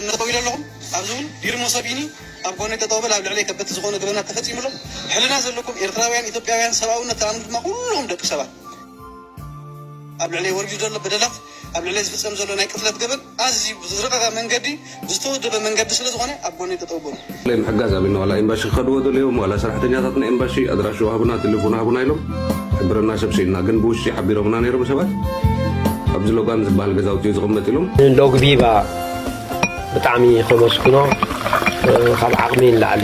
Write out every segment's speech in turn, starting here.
ነጠው ኢለ ኣለኹም። ኣብዚ እውን ቢሪ ሙሶቪኒ ኣብ ጎነይ ጠጠው በል፣ ኣብ ልዕለይ ከበድቲ ዝኾነ ገበናት ተፈፂሙ ኣሎ። ሕልና ዘለኩም ኤርትራውያን፣ ኢትዮጵያውያን፣ ሰብኣውነት ተኣምኑ ድማ ኩልኹም ደቂ ሰባት ኣብ ልዕለይ ወሪዱ ዘሎ በደላት፣ ኣብ ልዕለይ ዝፍጸም ዘሎ ናይ ቅትለት ገበን ኣዝዩ ብዝረቐቐ መንገዲ፣ ብዝተወደበ መንገዲ ስለ ዝኾነ ኣብ ጎነይ ጠጠው በሉ። ምሕጋዝ ኣብና ዋላ ኤምባሲ ክኸድዎ ደልዮም ዋላ ሰራሕተኛታት ናይ ኤምባሲ ኣድራሽ ሃቡና፣ ቴሌፎን ሃቡና ኢሎም ሕብረና ሰብ ስኢልና፣ ግን ብውሽጢ ሓቢሮምና ነይሮም ሰባት። ኣብዚ ሎጋን ዝበሃል ገዛውቲ እዩ ዝቕመጥ ኢሎም። ሎግቢባ ብጣዕሚ ከመስግኖ፣ ካብ ዓቕሚ ንላዕሊ፣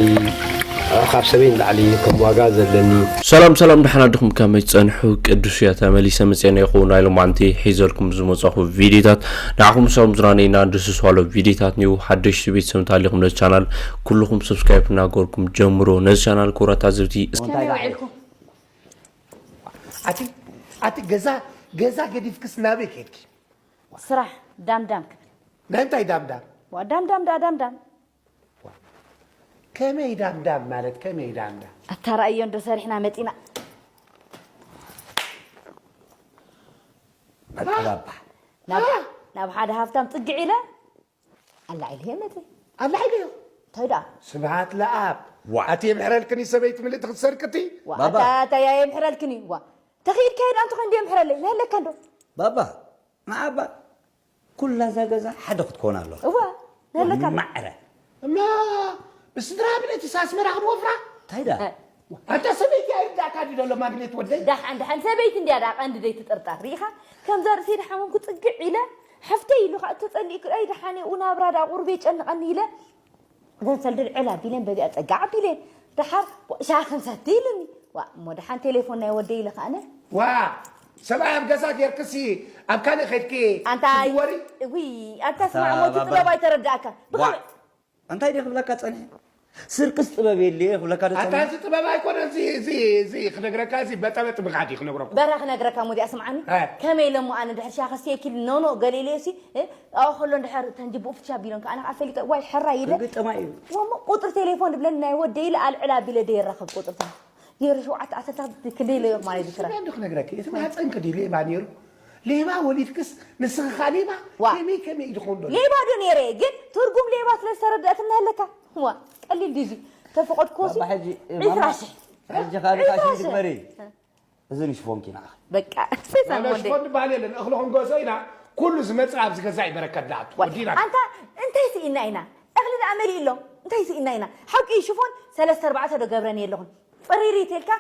ካብ ሰበይ ንላዕሊ ከም ዋጋ ዘለኒ። ሰላም ሰላም፣ ደሓን ኣደኹም? ከመይ ትጸንሑ? ቅዱስ እያ ተመሊሰ መጽኤ ነይኹ። ናይ ሎማዓንቲ ሒዘልኩም ዝመጻኹ ቪዲዮታት ንዓኹም ሰላም ዝራነይና ድስስ ዋሎ ቪዲዮታት ኒው ሓደሽቲ ቤተሰብ እንተሃሊኹም ነዚ ቻናል ኩልኹም ሰብስክራይብ እናገርኩም ጀምሮ። ነዚ ቻናል ክቡራት ታዘብቲ ከመይ ውዒልኩም? ኣቲ ኣቲ ገዛ ገዛ ገዲፍክስ ናበይ ከድኪ? ስራሕ ዳምዳም ክብል። ናይ እንታይ ዳምዳም? ዋ ዳምዳም ዳ ዳምዳም። ከመይ ዳምዳም ማለት ከመይ ዳምዳም? ኣታ ረኣዮ እንዶ ሰሪሕና መጺና። መጠባባ። ናብ ናብ ሓደ ሃፍታም ጽግዕ ኢለ ኣላዒለ እየ መጺ። ኣላዒለዮ? እንታይ ደኣ? ስብሃት ለኣብ። ዋ። ኣቲ የምሕረልክኒ ሰበይቲ ምልእቲ ክትሰርቅቲ? ዋ፣ ባባ። ኣታ ኣታ ያ የምሕረልክኒ። ዋ። ተኺኢልካ ሄድ ኣንተ ኾን ድየ የምሕረለይ? ነህለካ እንዶ? ባባ። ንዓባ ኩላ እዛ ገዛ ሓደ ክትኮን ኣለዋ። እዋ፣ ነህለካ። ማዕረ። እማ ብስድራ ብለቲ ሳስመራ ክንወፍራ? እንታይ ደኣ? እ። ኣንታ ሰበይቲ ኣይርዳእካ ድዩ ዘሎ ማግኔት ወደይ? ደሓን ደሓን ሰበይቲ እንድያ ደኣ ቀንዲ ዘይትጥርጠር ርኢኻ? ከምዛ ርእሰይ ደሓመምኩ ጽግዕ ኢለ ሓፍተይ ኢሉ ኸኣ እተጸሊእኩ ኣይ ደሓን እየ ናብራ ደኣ ቁሩብ የጨንቐኒ ኢለ ገንሰል ድልዕል ኣቢለን በቢኣ ጸጋ ኣቢለን ደሓር ሻሂ ክንሰቲ ኢሉኒ። ዋ እሞ ደሓን ቴሌፎን ናይ ወደይ ኢለ ኸኣነ። ዋ ሰብኣይ ኣብ ገዛ ጌርክሲ ኣብ ካልእ ኸድኪ ኣንታ ክትወሪ? ውይ ኣንታ ስማዕ ሞቲ ጥበብ ኣይተረዳእካ። ዋ ብኸመይ እንታይ ድየ ክብለካ ጸኒሐ? ስርቅስ ጥበብ የለ ክብለካ ዶ ኣታ ጸኒሐ? እዚ ጥበብ ኣይኮነ እዚ እዚ እዚ ክነግረካ እዚ በጠበጥ ብጋዲ ክነግረኩም። በራ ክነግረካ ሙዚያ ስምዓኒ እ። ከመይ ኢለ እሞ ኣነ ድሕር ሻኸ ሴኪል ኖኖ ገለ ኢለዮ ሲ እ፣ ኣብኡ ከሎ እንድሕር ተንጅብኡ ፍትሻ ቢሎን ከኣ ኣነ ከኣ ፈሊጠ ዋይ ሕራ ኢለ ግጥማ እዩ። ወሞ ቁጥሪ ቴሌፎን ድብለኒ ናይ ወደይ ኢለ ኣልዕል ኣቢለ ደየራኸብ ቁጥሪ ቴሌፎን ዜሮ ሸውዓተ ኣሰታት ክንደይ ኢለዮ ማለት እዩ ስራሕ። ስለ እንዶ ክነግረኪ እቲ ማህፀንኪ ድዩ ሌባ ነይሩ? ሌባ ወሊድክስ ንስኺ ኸኣ ሌባ? ዋ። ከመይ ከመይ እዩ ዝኸውን ዘሎ? ሌባ ዶ ነይረ? ግን ትርጉም ሌባ ስለ ዝተረድአትና ኣለካ። ዋ፣ ቀሊል ድዩ እዚ? ተፈቐድኩዎ ሲ ባባ፣ ሕጂ፣ ዒስራ ማማ፣ ሺሕ። ሕጂ ካልእ ዒስራ ሺሕ ሺሕ። ትግበሪ። እዚ ንሽፎንኪ ንዓኺ። በቃ፣ ሴሳን ማለት ወደይ። ሽፎን ዝበሃል የለን። እኽሊ ክንገዝኦ ኢና። ኩሉ ዝመጽእ ኣብዚ ገዛ እዩ በረከት ደኣ። ዋ፣ ወዲና። ኣንታ እንታይ ስኢና ኢና? እኽሊ ደኣ መሊእ ኣሎ። እንታይ ስኢና ኢና? ሓቂ እዩ፣ ሽፎን ሰለስተ ኣርባዕተ ዶ ገብረን የለኹን። ጥሪሪት ኢልካ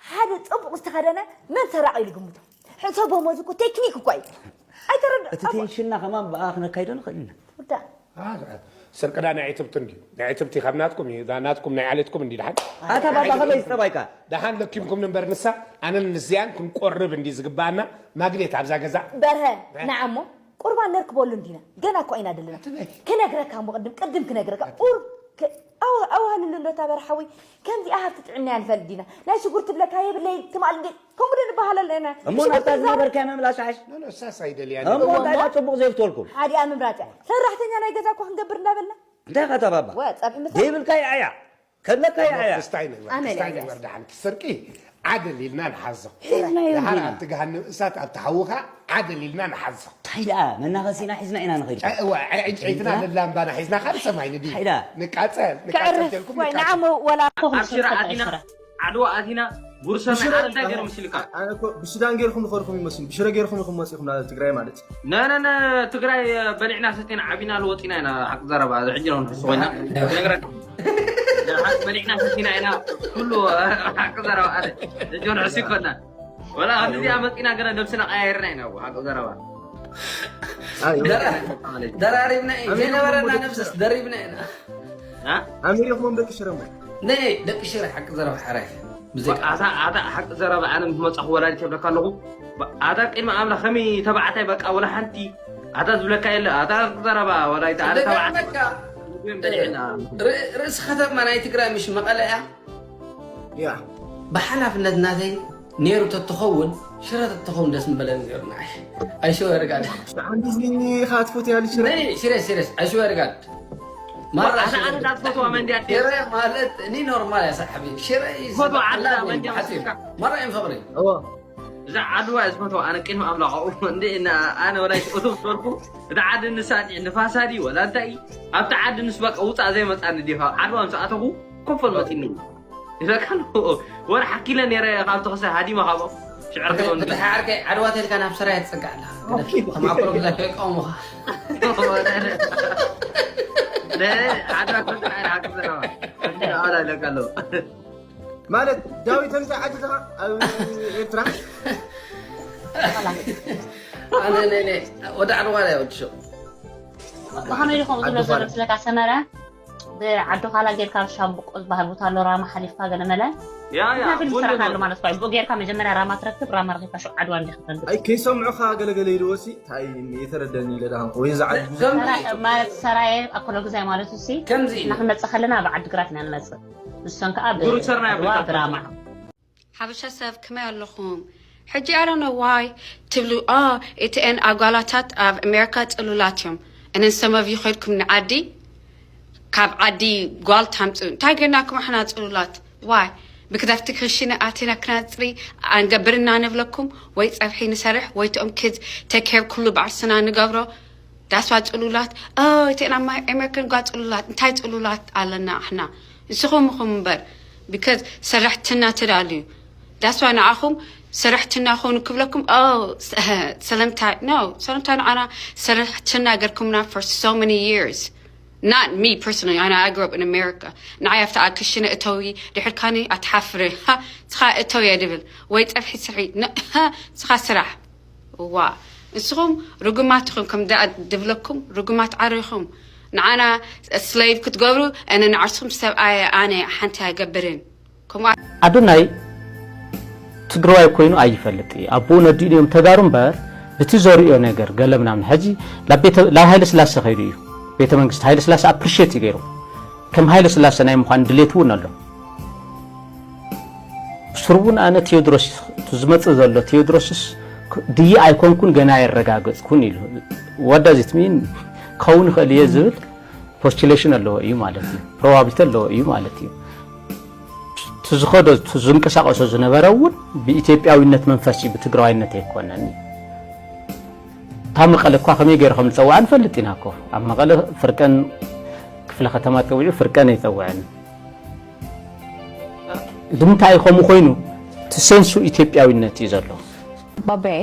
ሓደ ጽቡቕ ዝተኸደነ መን ሰራቒ ኢሉ ግምቶ? ሕሰቦ፣ እዚ እኮ ቴክኒክ እኮ እዩ። ኣይተረድ-፣ እቲ ኣቦ-፣ ቴንሽንና ከማን ብኣ ክነካይዶ ንኽእል ኢና። ወዳ። ኣ፣ ስርቅዳ ናይ ዕትብቲ እንድዩ። ናይ ዕትብቲ ካብ ናትኩም እዩ። እዛ ናትኩም ናይ ዓሌትኩም እንድዩ ደሓን። ኣታ ባባ ከመይ ዝጠባይካ? ደሓን ለኪምኩም ንንበር ንሳ፣ ኣነን ንዚያን ክንቆርብ እንድዩ ዝግባኣና። ማግኔት ኣብዛ ገዛ። በርሀ፣ እ? ንዓሞ፣ ቁርባን ነርክበሉ እንዲና። ገና እኮ ኢና ደለና። ኣትበይ። ክነግረካ እሞ ቅድም፣ ቅድም ክነግረካ። ኡር፣ ከ-፣ ኣዋ-፣ ኣዋህልሉ እንዶ እታ በርሓዊ። ከምዚኣ ሃብቲ ጥዕና እያ ንፈልጥ ዲና። ናይ ሽጉርቲ ትብለካ የብለይ፣ ትማል እንዴ፣ ከምኡ ዶ ንበሃል ኣለና? እሞ ሽጉርቲ ናብታ እዛ ዝነበርካዮ ምምላስ ሓሽ? ኖ፣ ኖ፣ እሳስ ኣይደልያን። እሞ እሞ እንታይ እሞ? ደኣ ጽቡቕ ዘይፍትወልኩም? ሓዲኣ ምምራጽ እያ። ሰራሕተኛ ናይ ገዛ እኮ ክንገብር እንዳበልና። እንታይ ኢኻ እታ ባባ? ወ፣ ጸብሒ ምሳ። ዘይብልካ ይዓያ። ከለካ ይዓያ። ክስታይ ንግበር፣ ኣመል ክስታይ እያ። ንግበር፣ ደሓን እቲ ስርቂ ዓደል ኢልና ንሓዞ። ሒዝናዮ ደሓር እንዲና። ኣብቲ ገሃነም እሳት ኣብቲ ሓዊ ኸኣ ዓደል ኢልና ንሓዞ። እንታይ ደኣ መናኸሲና ሒዝና ኢና ንኸይድ። እ፣ እዋ፣ እ፣ ዕንጨይትና ሒዝና? ለላምባና ሒዝና ካብ ሰማይ ንድዩ? እንታይ ደኣ? ንቃጸል፣ ንቃጸል ከዕርፍ ተልኩም ወይ ንቃጸል። ንዓሞ ወላ ኣብ ሽረ ኣቲና፣ ዓድዋ ኣቲና፣ ጉርሰ ብሽረ መዓር እንታይ ገይሩ ምስልካ? ኣነ እኮ ብሱዳን ገይርኩም ዝኸድኩም ይመስል፣ ብሽረ ገይርኩም ኢኹም መጺኹም ናብ ትግራይ ማለት እዩ። ነ፣ ነ፣ ነ፣ ትግራይ በሊዕና ሰቲና ዓቢና ለወጢና ኢና፣ ሓቂ ዘረባ፣ እዚ ሕጂ ነው ንሕሱ ኮይና። ነግረካ። ሓቂ በሊዕና ሰቲና ኢና፣ ኩሉ ሓቂ ዘረባ ኣለ። ሕጂ ንሕሱ ይኮና። ወላ ከምዚ ኣመጢና ገና ነብስና ቀያይርና ኢና፣ ሓቂ ዘረባ። ኣይ፣ ደራ-፣ ደራሪብና እዩ። ኣሜን። ዘይነበረና ነብስስ ደሪብና ኢና። አ? ኣሜን። ይኹን ደቂ ሽረ እሞ። ነይ፣ ደቂ ሽረ ሓቂ ዘረባ ሓራይ። ብዘይ ኣታ፣ ኣታ ሓቂ ዘረባ ኣነ ምስ መጻኹ ወላዲት የብለካ ኣለኹ። ኣታ ቅድሚ ኣምላኽ ከመይ ተባዕታይ በቃ ወላ ሓንቲ ኣታ ዝብለካ የለ። ኣታ ሓቂ ዘረባ ወላዲት ኣነ ተባዕታይ በቃ። እ፣ ር-፣ ርእሲ ከተማ ናይ ትግራይ ምሽ መቐለ እያ። ያ። ብሓላፍነት ናተይ ነይሩ ተትኸውን፣ ሽረ ተትኸውን ደስ ምበለኒ ነይሩ ንዓይ። I swear God። ኣንዲዚ ኢኻ ትፈትያ ልሽረ? ነይ፣ serious፣ serious። I swear God። ማራ ኣነ፣ ሽረ። ኣነ ዳትፈትዋ መንዲ ኣዴ። ሽረ ማለት እኒ ኖርማል እያ ሳሕቢ። ሽረ እዩ ትፈትዋ ዝበሃል ዓድና ኣላ መንዲ ሓፂር። ኣመሲልካ። ማራ እዮም ፍቕሪ። እዎ። እዛ ዓድዋ እየ ዝፈትዋ ኣነ ቅድሚ ኣምላኽ ኣብኡ እንደ ኣነ ወላ እቶም ዝበልኩ እዛ ዓዲ ንሳ ድዩ ንፋሳ ድዩ ወላ እንታይ እዩ ኣብቲ ዓዲ ንስ በቃ ውፃእ ዘይመፃኒ ድዩ ካብ ዓድዋ ምስ ኣተኹ ኮፈል መፂኒ ይበቃ ወላ ሓኪለ ነረ ካብ ተኸሰ ሃዲማ ካብኦም ሽዕር ክለውን ብድሓ ዓርከይ ዓድዋ ተልካ ናብ ሰራየ ትፀጋዕ ኣለኻ ግደፍ። ከም ኣኮሎ ብዛ ከይቀሙኻ ዓድዋ ክልተ ሓክም ዘለዋ ኣለካ ኣለዎ ማለት ዳዊት እንታይ ዓዲ ኢኻ ኣብ ኤርትራ ኣነ ነነ ወደ ዓድዋ ላይ ወድሾ ብኸመይ ድኹም ዝብሎ ዘሎ ስለካ ሰመረ ብዓዲ ካላ ጌርካ ሻምብቆ ዝበሃል ቦታ ኣሎ ራማ ሓሊፍካ ገለ መለ ያ ያ ፊልም ኩሉ ስራሕ ኣሎ ነው ማለት እዩ ብኡ ጌርካ መጀመርያ ራማ ትረክብ ራማ ረኪብካ ሽዑ ዓድዋ እንዲኻ ትረክብ ኣይ ከይሰምዑኻ ገለገለ ኢልዎ ሲ እንታይ እየ ተረደኒ ኢለ ደሃንኩ ወይ ዝዓዲ ከም ሰራ- ማለት ሰራየ ኣኮሎ ግዛይ ማለት ሲ ከምዚ እዩ ንክንመፅእ ከለና ኣብ ዓዲ ግራት ኢና ንመፅእ ንሶም ከዓ ጉሩ ሰርናይ ብዓድዋ ኣፍሪካ ብራማ ሓበሻ ሰብ ከመይ ኣለኹም? ሕጂ I don't know why ትብሉ ኦ እተን ኣጓላታት ኣብ ኣሜሪካ ፅሉላት እዮም። And then some of you ከድኩም ንዓዲ ካብ ዓዲ ጓል ታምፅኡ እንታይ ገናኩም ኣሕና ፅሉላት why? Because ኣብቲ ክሽነ ኣቲና ክናፅሪ ኣንገብርና ንብለኩም ወይ ፀብሒ ንሰርሕ ወይ ትኦም kids take care ኩሉ ባዕርስና ንገብሮ that's why ፅሉላት እተን ኣብ ኣሜሪካን ጓል ፅሉላት እንታይ ፅሉላት ኣለና ኣሕና ንስኹም ኢኹም እምበር because ሰራሕትና ትዳልዩ that's why ንዓኹም ሰራሕትና ኹኑ ክብለኩም ሰለምታይ no ሰለምታይ ንዓና ሰራሕትና ገርኩምና for so many years not me personally ኣነ I grew up in America ንዓይ ኣብቲ ኣብ ክሽነ እተዊ ድሕር ካኒ ኣትሓፍሪ ስኻ እተዊ እየ ድብል ወይ ፀብሒ ስርሒ ስኻ ስራሕ ዋ ንስኹም ርጉማት ኢኹም ከም ደኣ ድብለኩም ርጉማት ዓር ኢኹም ንዓና slave ክትገብሩ እነ ንዓርስኹም ሰብኣየ ኣነ ሓንቲ ኣይገብርን ከምኡ ኣዶናይ ትግራዋይ ኮይኑ ኣይፈልጥ እዩ ኣቦኡ ነዲኡ እዮም ተጋሩ እምበር ብቲ ዘርእዮ ነገር ገለ ምናምን ሕጂ ናብ ቤተ- ናብ ሃይለ ስላሴ ከይዱ እዩ ቤተ መንግስቲ ሃይለ ስላሴ appreciate እዩ ገይሩ ከም ሃይለ ስላሴ ናይ ምዃን ድሌት እውን ኣሎ ስርቡን ኣነ ቴዎድሮስ ዝመፅእ ዘሎ ቴዎድሮስስ ድየ ኣይኮንኩን ገና የረጋገፅኩን ኢሉ what does it mean ክኸውን ይኽእል እየ ዝብል postulation ኣለዎ እዩ ማለት እዩ probability ኣለዎ እዩ ማለት እዩ እቲ ዝኸዶ ዝንቀሳቀሶ ዝነበረ እውን ብኢትዮጵያዊነት መንፈስ እዩ ብትግራዋይነት ኣይኮነን እዩ እታ መቐለ እኳ ከመይ ገይሩ ከም ዝፀውዓ ንፈልጥ ኢና እኮ ኣብ መቐለ ፍርቀን ክፍለ ከተማ ፀዊዑ ፍርቀን ኣይፀውዐን ብምንታይ ከምኡ ኮይኑ እቲ ሴንሱ ኢትዮጵያዊነት እዩ ዘሎ ባባይ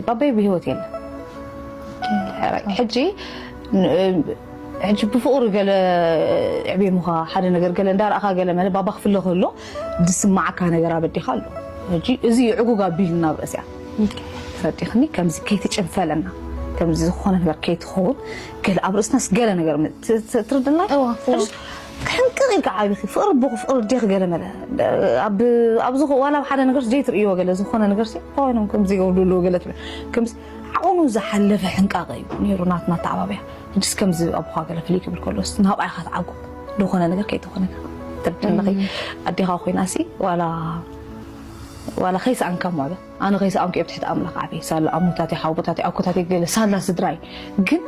ባባይ ብህይወት የለን ሕጂ ሕጂ ብፍቅሪ ገለ ዕቤሙኻ ሓደ ነገር ገለ እንዳረእኻ ገለ መለ ባባ ክፍለ ከሎ ዝስማዓካ ነገር ኣበዲኻ ኣሎ ሕጂ እዚ ዕጉግ ኣቢልና ኣብ ርእስያ ፈጢኽኒ ከምዚ ከይትጭንፈለና ከምዚ ዝኾነ ነገር ከይትኸውን ገለ ኣብ ርእስናስ ገለ ነገር ትርድና ሕንቅቕ ኢልካ ዓቢኺ ፍቕሪ ኣቦኺ ፍቕሪ ኣዴኺ ገለ መለ ኣብዚ ዋላ ኣብ ሓደ ነገር ዘይትርእይዎ ገለ ዝኾነ ነገር ኮይኖም ከም ዘይገብሩ ኣለዎ ገለ ትብል ከምዚ ዓቕኑ ዝሓለፈ ሕንቃቐ እዩ ነይሩ ናትና ኣተዓባብያ ሕጅስ ከምዚ ኣቦኻ ገለ ፍልይ ክብል ከሎ ናብኣ ኢኻ ትዓጉ ዝኾነ ነገር ከይትኾነ ትርድነኺ ኣዴኻ ኮይና ሲ ዋላ ዋላ ከይሰኣንካ እሞ ኣነ ከይሰኣንኩ እየ ብትሕቲ ኣምላኽ ዓብየ ሳላ ኣሞታተይ ሓወቦታተይ ኣኮታተይ ገለ ሳላ ስድራይ ግን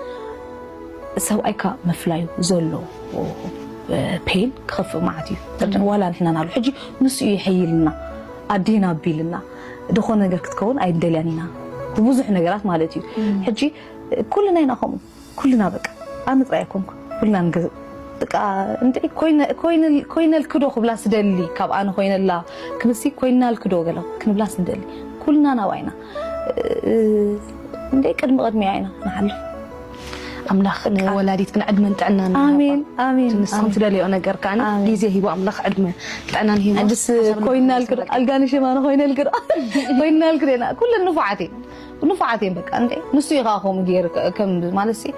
ሰብኣይካ ምፍላዩ ዘሎ ፔን ክኸፍእ ማለት እዩ ዋላ ንሕና ናሉ ሕጂ ንሱ እዩ ይሐይልና ኣዴና ኣቢልና ዝኾነ ነገር ክትከውን ኣይንደልያን ኢና ብብዙሕ ነገራት ማለት እዩ ሕጂ ኩልና ኢና ከምኡ ኩልና በቃ ኣነ ጥራይ ኣይኮንኩ ኩልና ንገዝእ በቃ እንደ ኮይነልክዶ ክብላ ስደሊ ካብ ኣነ ኮይነላ ክብልሲ ኮይናልክዶ ገለ ክንብላ ስንደሊ ኩልና ናባይና እንደ ቅድሚ ቅድሚያ ኢና ንሓልፍ ኣምላኽ ንወላዲት ግን ዕድመን ጥዕናን ኣሜን ኣሜን ንስኹም ትደልዮ ነገር ከዓ ግዜ ሂቦ ኣምላኽ ዕድመ ጥዕናን ሂቦ ኣንድስ ኮይናልክዶ ኣልጋኒ ሸማነ ኮይነልክዶ ኮይናልክዶ ኢና ኩለን ንፉዓት እየን ንፉዓት እየን በቃ እንደ ንሱ እዩ ከዓ ከምኡ ገይር ከም ማለት ሲ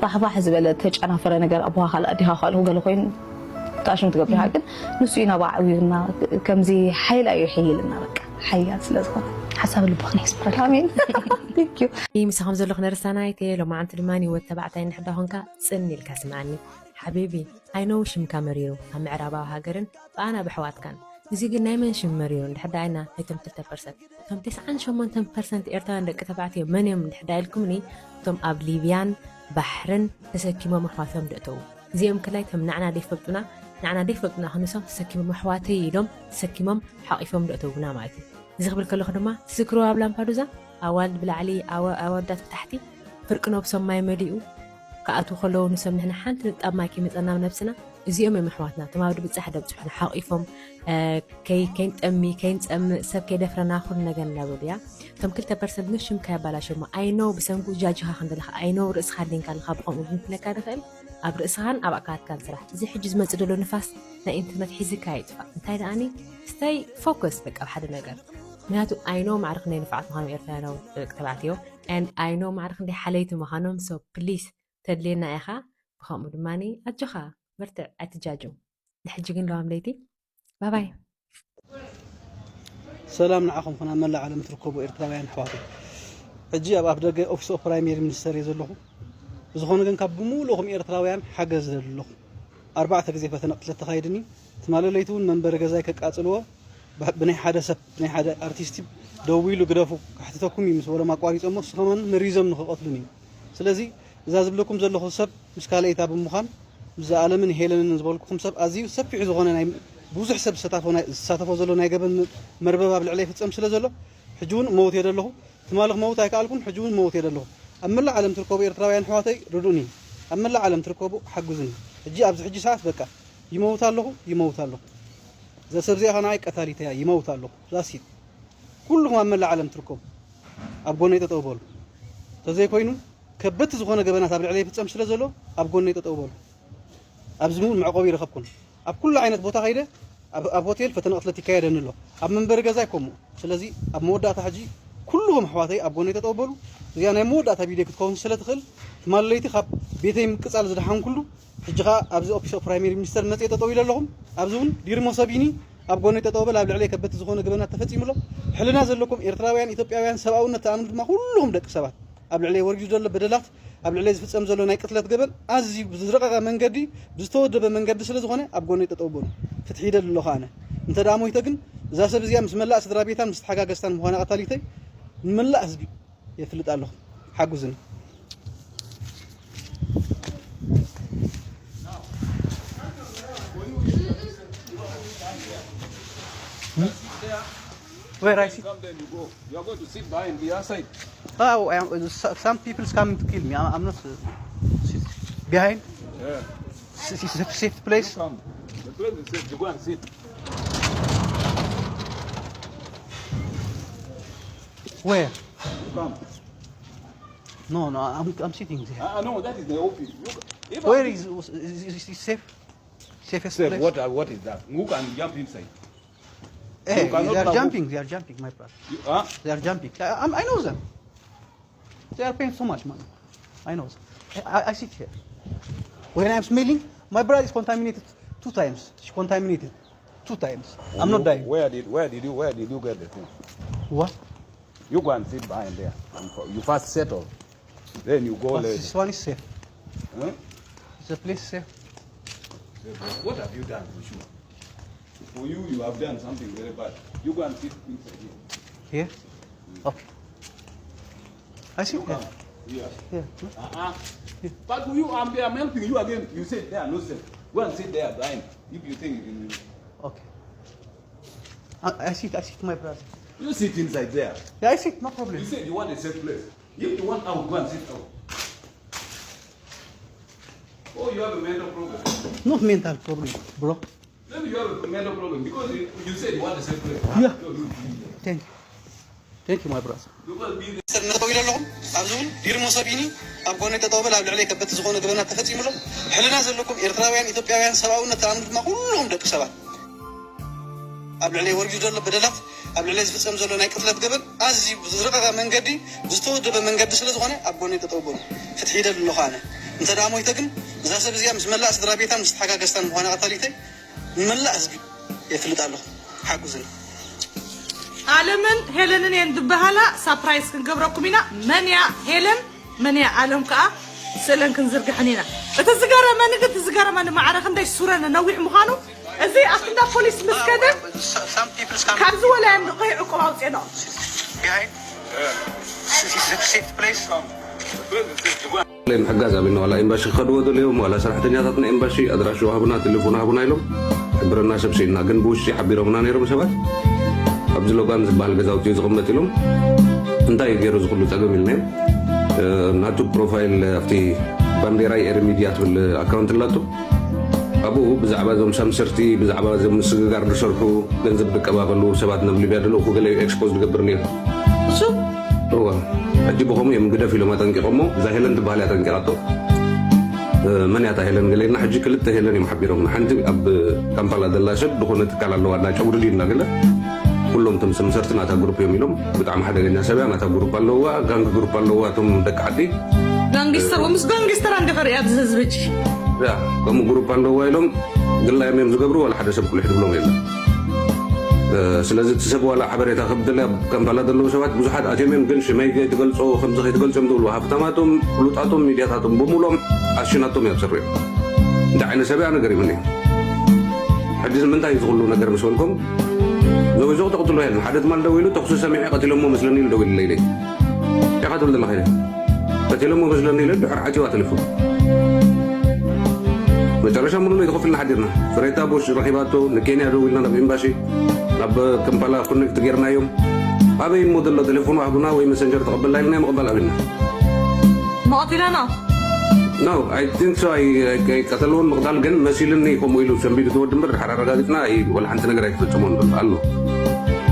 ፋሕፋሕ ዝበለ ተጨናፈረ ነገር ኣቦኻ ካልእ ኣዲኻ ካልእ ገለ ኮይኑ ተኣሽም ትገብር ግን ንሱ እዩ ናብኣ ዕዊርና ከምዚ ሓይላ እዩ ይሕይልና በቃ ሓያል ስለ ዝኾነ ሓሳብ ልብኽን የስምረልካ ኣሜን ይህ ምሳኹም ዘለኹ ነርሳናይት እየ ሎማዓንቲ ድማ ህይወት ተባዕታይ እንድሕዳ ኾንካ ፅን ኢልካ ስምዓኒ ሓቢቢ ኣይነው ሽምካ መሪሩ ኣብ ምዕራባዊ ሃገርን ብኣና ብሕዋትካን እዚ ግን ናይ መን ሽም መሪሩ እንድሕዳ ኢልና ነቶም ክልተ ፐርሰንት እቶም ተስዓን ሸሞንተን ፐርሰንት ኤርትራውያን ደቂ ተባዕትዮ መን እዮም እንድሕዳ ኢልኩምኒ እቶም ኣብ ሊብያን ባሕርን ተሰኪሞም ኣሕዋቶም ደእተዉ እዚኦም ክላይ ከም ንዓና ደይፈልጡና ንዓና ደይፈልጡና ክንሶም ተሰኪሞም ኣሕዋተይ ኢሎም ተሰኪሞም ሓቂፎም ደእተዉና ማለት እዩ እዚ ክብል ከለኹ ድማ ትዝክርዎ ኣብ ላምፓዱዛ ኣዋልድ ብላዕሊ ኣወ- ኣወዳት ብታሕቲ ፍርቂ ነብሶም ማይ መሊኡ ክኣትዉ ከለዉ ንሶም ንሕና ሓንቲ ንጣብ ማይ ከይመፀና ኣብ ነብስና እዚኦም እዮም ኣሕዋትና እቶም ኣብ ድብፃሕ ደብፅሑና ሓቂፎም እ፣ ከይ- ከይንጠሚ ከይንፀምእ ሰብ ከይደፍረና ኩሉ ነገር እናበሉ እያ እቶም ክልተ ፐርሰንት ግን ሽም ከያባላሸሞ ኣይነው ብሰንኩ ጃጅኻ ክንደለኻ ኣይነው ርእስኻ ኣሊንካ ኣለኻ ብኸምኡ ክንክለካ ንኽእል ኣብ ርእስኻን ኣብ ኣካላትካን ስራሕ እዚ ሕጂ ዝመፅእ ዘሎ ንፋስ ናይ ኢንተርነት ሒዝካ ይጥፋእ እንታይ ደኣኒ stay focus በቃ ኣብ ሓደ ነገር ምክንያቱ I know ማዕረ ክንደይ ንፋዓት ምዃኖም ኤርትራውያን ደቂ ተባዕትዮ and I know ማዕረ ክንደይ ሓለይቲ ምዃኖም so please ተድልየና ኢኻ ብኸምኡ ድማ ኣጆኻ በርትዕ ኣይትጃጁ ንሕጂ ግን ለዋም ለይቲ ባባይ ሰላም ንዓኹም ኹን ኣብ መላእ ዓለም ትርከቡ ኤርትራውያን ኣሕዋተይ። ሕጂ ኣብ ኣፍደገ ኦፊስ ኦፍ ፕራይሜሪ ሚኒስተር እየ ዘለኹ። ብዝኾነ ግን ካብ ብምሉእኹም ኤርትራውያን ሓገዝ እደሊ ኣለኹ። ኣርባዕተ ግዜ ፈተነ ቅትለት ተኻይድኒ። ትማሊ ለይቲ እውን መንበሪ ገዛይ ከቃጽልዎ ብ- ብናይ ሓደ ሰብ ብናይ ሓደ ኣርቲስቲ ደዊሉ ግደፉ ከሕትተኩም እዩ ምስ በሎም ኣቋሪጾሞ ንሱ ከማን መሪዞም ንኽቐትሉኒ እዩ። ስለዚ እዛ ዝብለኩም ዘለኹ ሰብ ምስ ካልኣይታ ብምዃን ምስ ኣለምን ሄለንን ዝበልኩኹም ሰብ ኣዝዩ ሰፊሕ ዝኾነ ናይ ብዙሕ ሰብ ዝሳተፎ ናይ- ዝሳተፎ ዘሎ ናይ ገበን ም- መርበብ ኣብ ልዕለይ ይፍጸም ስለ ዘሎ ሕጂ እውን እመውት እየ ዘለኹ። ትማሊ ክመውት ኣይከኣልኩን፣ ሕጂ እውን እመውት እየ ዘለኹ። ኣብ መላእ ዓለም ትርከቡ ኤርትራውያን ኣሕዋተይ ርድኡኒ፣ ኣብ መላእ ዓለም ትርከቡ ሓግዙኒ። ሕጂ ኣብዚ ሕጂ ሰዓት በቃ ይመውት ኣለኹ፣ ይመውት ኣለኹ። እዛ ሰብ እዚኣ ኸ ንዓይ ቀታሊት እያ፣ ይመውት ኣለኹ። ዛሲት ኩልኹም ኣብ መላእ ዓለም ትርከቡ ኣብ ጎነይ ጠጠው በሉ። እንተዘይኮይኑ ከበድቲ ዝኾነ ገበናት ኣብ ልዕለይ ይፍጸም ስለ ዘሎ ኣብ ጎነይ ጠጠው በሉ። ኣብዚ እውን መዕቆቢ ይረኸብኩን። ኣብ ኩሉ ዓይነት ቦታ ከይደ ኣብ ኣብ ሆቴል ፈተነ ቅትለት ይካየደኒ ኣሎ። ኣብ መንበሪ ገዛይ ከምኡ። ስለዚ ኣብ መወዳእታ ሕጂ ኩልኹም ኣሕዋተይ ኣብ ጎነይ ጠጠው በሉ። እዚኣ ናይ መወዳእታ ቪድዮ ክትከውን ስለ ትኽእል ትማሊ ለይቲ ካብ ቤተይ ምቅጻል ዝደሓንኩሉ ሕጂ ኸኣ ኣብዚ ኦፊስ ኦፍ ፕራይሜሪ ሚኒስተር መጽየ ጠጠው ኢለ ኣለኹም። ኣብዚ እውን ዲርሞ ሰቢኒ ኣብ ጎነይ ጠጠው በል ኣብ ልዕለይ ከበድቲ ዝኾነ ገበናት ተፈጺሙ ኣሎ። ሕልና ዘለኩም ኤርትራውያን ኢትዮጵያውያን ሰብኣውነት ትኣምኑ ድማ ኩልኹም ደቂ ሰባት ኣብ ልዕለይ ወሪዱ ዘሎ በደላት ኣብ ልዕለይ ዝፍጸም ዘሎ ናይ ቅትለት ገበን ኣዝዩ ብዝረቐቐ መንገዲ ብዝተወደበ መንገዲ ስለ ዝኾነ ኣብ ጎነይ ጠጠው በሉ። ፍትሒ ይደሊ ኣለኹ ኣነ። እንተ ደኣ ሞይተ ግን እዛ ሰብ እዚኣ ምስ መላእ ስድራ ቤታን ምስ ተሓጋገዝታን ምዃና ቀታሊተይ ንመላእ ህዝቢ የፍልጥ ኣለኹ። ሓጉዝኒ። Where I sit? Come then you go. You are going to sit behind the other side. Oh, I am, uh, so- some people coming to kill me. I'm, I'm not uh, sit behind. Yeah. It's a safe, safe place. Come. The place is safe. You go and sit. Where? Come. No, no, I'm, I'm sitting there. Ah, no, that is the office. Look, if Where I'm- is, is, is, is it safe? Safest Safe. place? What, uh, what is that? Who can jump inside? Eh, You cannot they are now. jumping. They are jumping, my brother. You, huh? They are jumping. I, I'm- I know them. They are paying so much money. I know them. I, I, I sit here. When I'm smelling, my brother is contaminated two times. She contaminated two times. I'm not dying. Where did where did you where did you get the thing? What? You go and sit behind there. And for- You first settle. Then you go But later. This one is safe. Huh? It's a place safe. What have you done for sure? For you, you have done something very bad. You go and sit inside here. Here? Okay. I sit You here. Come. Here. Here. Uh-uh. But you, I'm, I'm helping you again. You sit there, no sit. Go and sit there behind. If you think you can. Okay. I, I sit, I sit, my brother. You sit inside there. Yeah, I sit, no problem. You said you want a safe place. If you want out, go and sit out. Oh, you have a mental problem. Not mental problem, bro. Maybe you have a mental problem because you, you said you want a safe place. Yeah. No, no, no. Thank you. Thank you, my brother. Because be ነጠው ኢለ ኣለኹም ኣብዚ እውን ዲርሞ ሰቢኒ ኣብ ጎነይ ጠጠው በል ኣብ ልዕለይ ከበድቲ ዝኾነ ገበናት ተፈፂሙ ኣሎ ሕልና ዘለኩም ኤርትራውያን ኢትዮጵያውያን ሰብኣውነት ተኣምኑ ድማ ኩልኹም ደቂ ሰባት ኣብ ልዕለይ ወሪዱ ዘሎ በደላት ኣብ ልዕለይ ዝፍፀም ዘሎ ናይ ቅትለት ገበን ኣዝዩ ብዝረቐቐ መንገዲ ብዝተወደበ መንገዲ ስለ ዝኾነ ኣብ ጎነይ ጠጠው በሉ ፍትሒ ይደሊ ኣለኹ ኣነ እንተ ደኣ ሞይተ ግን እዛ ሰብ እዚኣ ምስ መላእ ስድራ ቤታን ምስ ተሓጋገዝታን ምዃና ቀታሊተይ ንመላእ ህዝቢ የፍልጥ ኣለኹ ሓጉዝኒ ኣለምን ሄለንን እየን ዝበሃላ ሳፕራይዝ ክንገብረኩም ኢና መን እያ ሄለን መን እያ ኣለም ከዓ ስእለን ክንዝርግሐን ኢና እቲ ዝገረመኒ ግን እቲ ዝገረመኒ ማዕረ ክንደይ ሱረ ነዊሕ ምዃኑ እዚ ኣብቲ እንዳ ፖሊስ ምስ ከደ ካብዚ ወላ እዮም ከይዕቁብ ኣውፅኤንኦም ምሕጋዝ ኣቢልና ዋላ ኤምባሲ ክኸድዎ ደለዮም ዋላ ሰራሕተኛታት ናይ ኤምባሲ ኣድራሽኡ ሃቡና ቴሌፎን ሃቡና ኢሎም ሕብረና ሰብ ስኢንና ግን ብውሽጢ ሓቢሮምና ነይሮም ሰባት ኣብዚ ሎጋን ዝበሃል ገዛውቲ እዩ ዝቕመጥ ኢሎም። እንታይ እዩ ገይሩ ዝኽሉ ጸገም ኢልናዮም። ናቱ ፕሮፋይል ኣብቲ ባንዴራይ ኤሪ ሚድያ ትብል ኣካውንት ኣላቶ። ኣብኡ ብዛዕባ እዞም ሳምሰርቲ፣ ብዛዕባ እዞም ምስግጋር ዝሰርሑ፣ ገንዘብ ዝቀባበሉ ሰባት ናብ ሊብያ ድልእኩ ገለ እዩ ኤክስፖዝ ዝገብር ነይሩ። እሱ እዋ፣ ሕጂ ብኸምኡ እዮም ግደፍ ኢሎም ኣጠንቂቖሞ። እዛ ሄለን ትበሃል እያ ኣጠንቂቓቶ። መን እያ እታ ሄለን ገለ ኢልና፣ ሕጂ ክልተ ሄለን እዮም ሓቢሮምና። ሓንቲ ኣብ ካምፓላ ዘላ ሰብ ዝኾነ ትካል ኣለዋ፣ እንዳ ጨጉሪ ድዩ እንዳ ገለ፣ ኩሎም እቶም ሰምሰርቲ ናታ ግሩፕ እዮም ኢሎም። ብጣዕሚ ሓደገኛ ሰብ እያ፣ ናታ ግሩፕ ኣለዋ፣ ጋንግ ግሩፕ ኣለዋ። እቶም ደቂ ዓዲ ጋንጊስተር ወምስ ጋንጊስተር ኣንዲ ኸርእያ ኣብዚ ህዝቢ እጂ። ያ፣ ከምኡ ግሩፕ ኣለዋ ኢሎም ግላዮም እዮም ዝገብሩ፣ ዋላ ሓደ ሰብ ቁልሕ ድብሎም የለን። ስለዚ እቲ ሰብ ዋላ ሓበሬታ ክብደል ኣብ ካምፓላ ዘለዉ ሰባት ብዙሓት ኣትዮም እዮም፣ ግን ሽመይ ከይትገልጾ፣ ከምዚ ከይትገልጾ እዮም ዝብሉ። ሃብታማቶም፣ ፍሉጣቶም፣ ሚድያታቶም ብምሉኦም ኣሽናቶም እዮም ዝሰርሑ። እንታይ ዓይነት ሰብ እያ ነገር ይምኒ። ሕጂ ንምንታይ እዚ ኩሉ ነገር ምስ በልኩም፣ ዘወይዞ ተቕትሎ የለን። ሓደ ትማል ደዊሉ፣ ተኹሲ ሰሚዐ ቀቲሎሞ መስለኒ ኢሉ ደዊሉ ለይለይ። ኢኻ ትብል ዘለኻ ኢለ። ቀቲሎሞ መስለኒ ኢለ ድሕር ዓጺዋ ተሌፎን። መጨረሻ ሙሉ ለይት ኮፍ ኢልና ሓዲርና። ፍሬታ ቡሽ ረኺባቶ፣ ንኬንያ ደዊልና ናብ ኤምባሲ፣ ናብ ከምፓላ ኮኔክት ጌርናዮም። ኣበይ እሞ ዘሎ ቴሌፎን ዋህቡና ወይ መሰንጀር ተቐበልና ኢልና ምቕባል ኣብልና። መቐቲላና? No, I think so. ኣይ-፣ ኣይ-፣ ኣይቀተልዎን ምቕታል ግን መሲልኒ ከምኡ ኢሉ ሰንቢዱ ተወዲ እምበር ድሓር ኣረጋጊጽና ኣይ-፣ ወላ ሓንቲ ነገር ኣይተፈጸሞን ዘሎ ኣሎ።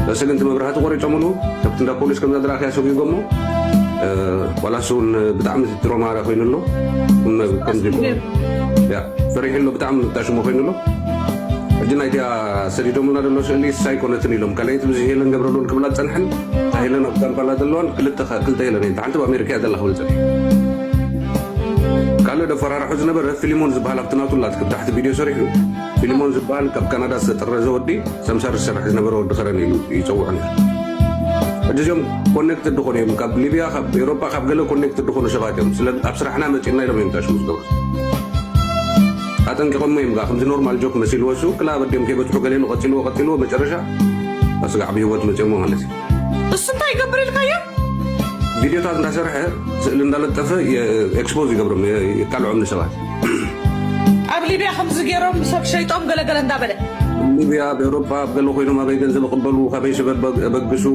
በስ ግን እቲ መብራህቲ ቆሪጾምሉ፣ ከብቲ እንዳ ፖሊስ ከምዛ ዝረኣኽያ ሰጒጎሞ፣ እ፣ ዋላ እሱ እውን ብጣዕሚ ትሮማ ኮይኑ ኣሎ። እም፣ ከምዚ፣ ያ፣ ፈሪሑ ኣሎ፣ ብጣዕሚ ታሽሞ ኮይኑ ኣሎ። ሕጂ ናይቲኣ ሰዲዶምልና ዘሎ ስእሊ እሳ ኣይኮነትን ኢሎም፣ ካልኣይቲ ብዚ ሄለን ገብረልኡል ክብላ ዝጸንሐን፣ እታ ሄለን ኣብ ካምፓላ ዘለዋን ክልተ ኸ-፣ ክልተ ሄለን እየን። ሓንቲ ኣብ ኣሜሪካ እያ ዘላ ክብል ጸኒሐ። ካልእ ደፈራርሑ ዝነበረ ፊሊሞን ዝበሃል ኣብቲ ናቱ ላት ክብ ታሕቲ ቪድዮ ሰሪሑ፣ ፊሊሞን ዝበሃል ካብ ካናዳ ዝተጠረዘ ወዲ ሰምሳር ዝሰርሕ ዝነበረ ወዲ ከረን ኢሉ ይጸውዖ ነይሩ። ሕጂ እዚኦም ኮኔክትድ ዝኾኑ እዮም። ካብ ሊብያ፣ ካብ ኤውሮጳ፣ ካብ ገለ ኮኔክትድ ዝኾኑ ሰባት እዮም። ስለ ኣብ ስራሕና መጺእና ኢሎም እዮም ታሽሙ ዝገብሩ። ኣጠንቂቖሞ እዮም፣ ከምዚ ኖርማል ጆክ መሲልዎ፣ እሱ ክላ በዲኦም ከይበጽሑ ገሌኑ ቀጺልዎ፣ ቀጺልዎ፣ መጨረሻ ኣስጋዕ ብህይወት መጺኦሞ ማለት እዩ። እሱ እንታይ ይገብር ኢልካዮ? ቪድዮታት እንዳሰርሐ፣ ስእሊ እንዳለጠፈ የ-፣ ኤክስፖዝ ይገብሮም፣ የ-፣ የቃልዖም ንሰባት። ኣብ ሊብያ ከምዚ ገይሮም ሰብ ሸይጦም ገለገለ እንዳበለ። ሊብያ፣ ኣብ ኤውሮጳ፣ ኣብ ገለ ኮይኖም ኣበይ ገንዘብ ይቕበሉ፣ ካበይ ሽበ በግ-፣ በግሱ፣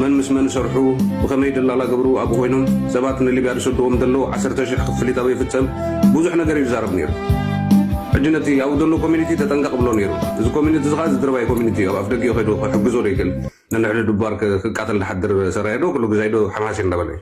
መን ምስ መን ይሰርሑ፣ ብኸመይ ደላላ ገብሩ፣ ኣብኡ ኮይኖም ሰባት ንሊብያ ዝሰድዎም ዘለዉ፣ ዓሰርተ ሽሕ ክፍሊት ኣበይ ይፍጸም፣ ብዙሕ ነገር እዩ ዝዛረብ ነይሩ። ሕጂ ነቲ ኣብኡ ዘሎ ኮሚኒቲ ተጠንቀቕ ብሎ ነይሩ። እዚ ኮሚኒቲ እዚ ኸዓ ዝድርባይ ኮሚኒቲ እዩ፣ ኣብ ኣፍደገ እዩ ከይዱ ክሕግዞ ዶ ይክእል? ነንሕዲ ድባር ክ-፣ ክቃተል ዝሓድር ሰራየ ዶ፣ ኩሉ ግዜ ዶ ሓማሴ እንዳበለ እዩ።